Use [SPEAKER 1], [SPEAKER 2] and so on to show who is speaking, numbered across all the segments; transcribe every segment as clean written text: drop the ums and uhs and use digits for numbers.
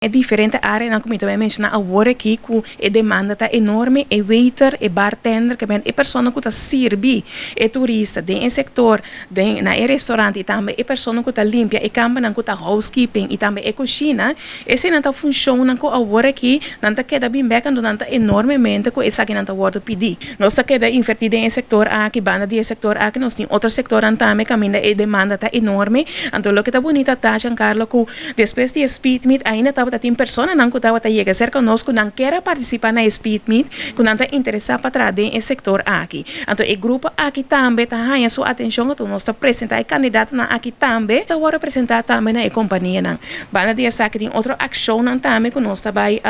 [SPEAKER 1] E diferente áreanan ku mi ta bai menshoná awor aki ku e demanda ta enorme, e waiter, e bartender, ke men e persona ku ta sirbi e turista den e sektor, den na e restaurant i tambe e persona ku ta limpia e kambernan ku ta housekeeping i tambe e kushina, eseinan ta funshonnan ku awor aki nan ta keda bin bèk anto nan ta enormemente ku esakinan ta wòrdu pidí. Nos ta keda invertí den e sektor aki, banda di e sektor aki nos tin otro sektornan tambe kaminda e demanda ta enorme. Anto loke ta bunita ta, Giancarlo, ku despues di e speed meet ainda tabata tin personanan ku tabata yega serka nos ku nan kier a partisipá na e speed meet, ku nan ta interesá pa traha den e sektor aki. Anto e grupo aki tambe ta haña su atenshon, anto nos ta presentá e kandidatonan aki tambe ta wòrdu presentá tambe na e kompanianan. Banda di esaki tin otro akshonnan tambe ku nos ta bai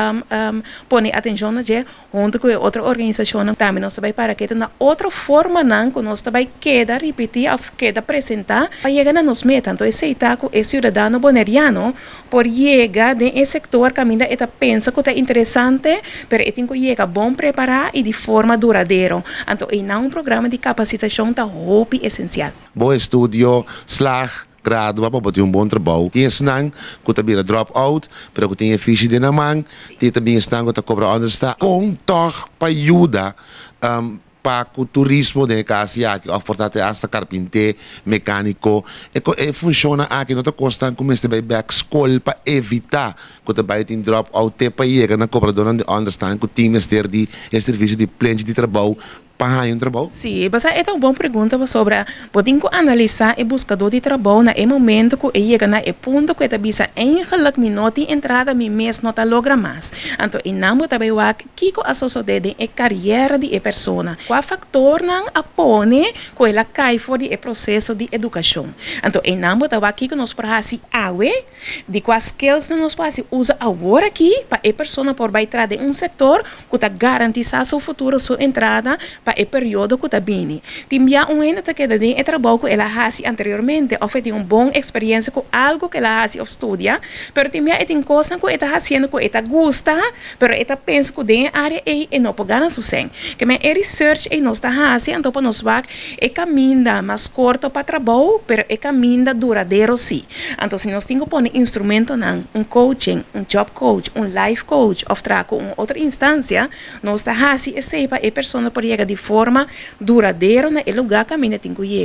[SPEAKER 1] pone atenshon na dje. Huntu ku e otro organisashonnan tambe nos ta bai para ketu na otro formanan ku nos ta bai keda ripití òf keda presentá pa yega na nos meta. Anto esei ta ku e siudadano boneriano por yega den e sektor kaminda e ta pensa ku ta interesante, pero e tin ku yega bon prepará i di forma duradero. Anto einan un programa di kapasitashon ta hopi esensial.
[SPEAKER 2] Bo estudio slag gradua pa bo tin un bon trabou. Tin esnan ku ta bira drop out, pero ku tin e fishi den nan man. Tin tambe esnan ku ta kobra onderstand. Kon tòg pa yuda pa ku turismo den e kas aki òf por ta te asta karpinté, mekániko. E e funshonnan aki no ta kosnan ku mester bai bèk skol pa evitá ku ta bai tin drop out te pa yega na kobradónan di onderstand ku tin mester di e servisio di plenchi di trabou pa haña un trabou?
[SPEAKER 1] Sí, pasobra e ta un bon pregunta pasobra bo tin ku analisá e buskadó di trabou na e momento ku e yega na e punto ku e ta bisa eigenlijk mi no tin entrada, mi mes no ta logra mas. Anto einan bo ta bai wak kiko a sosodé den e kariera di e persona, kua faktornan a pone ku el a kai for di e proseso di edukashon. Anto einan bo ta wak kiko nos por hasi awe. Di kua skillsnan nos por hasi usa awor aki pa e persona por bai tra den un sektor ku ta garantisá su futuro, su entrada pa e periodo ku ta bini. Tin bia un hende ta keda den e trabou ku el a hasi anteriormente òf e tin un bon eksperiencia ku algu ku el a hasi òf studia, pero tin bia e tin kosnan ku e ta hasiendo ku e ta gusta, pero e ta pensa ku den e área ei e no por gana su sèn. Ke men e research ei nos ta hasi anto pa nos wak e kaminda mas korto pa trabou, pero e kaminda duradero sí. Anto si nos tin ku pone instrumentonan, un coaching, un job coach, un life coach òf traha ku un otro instansia, nos ta hasi esei pa e persona por yega di forma duradero na e lugá kaminda e tin ku yega.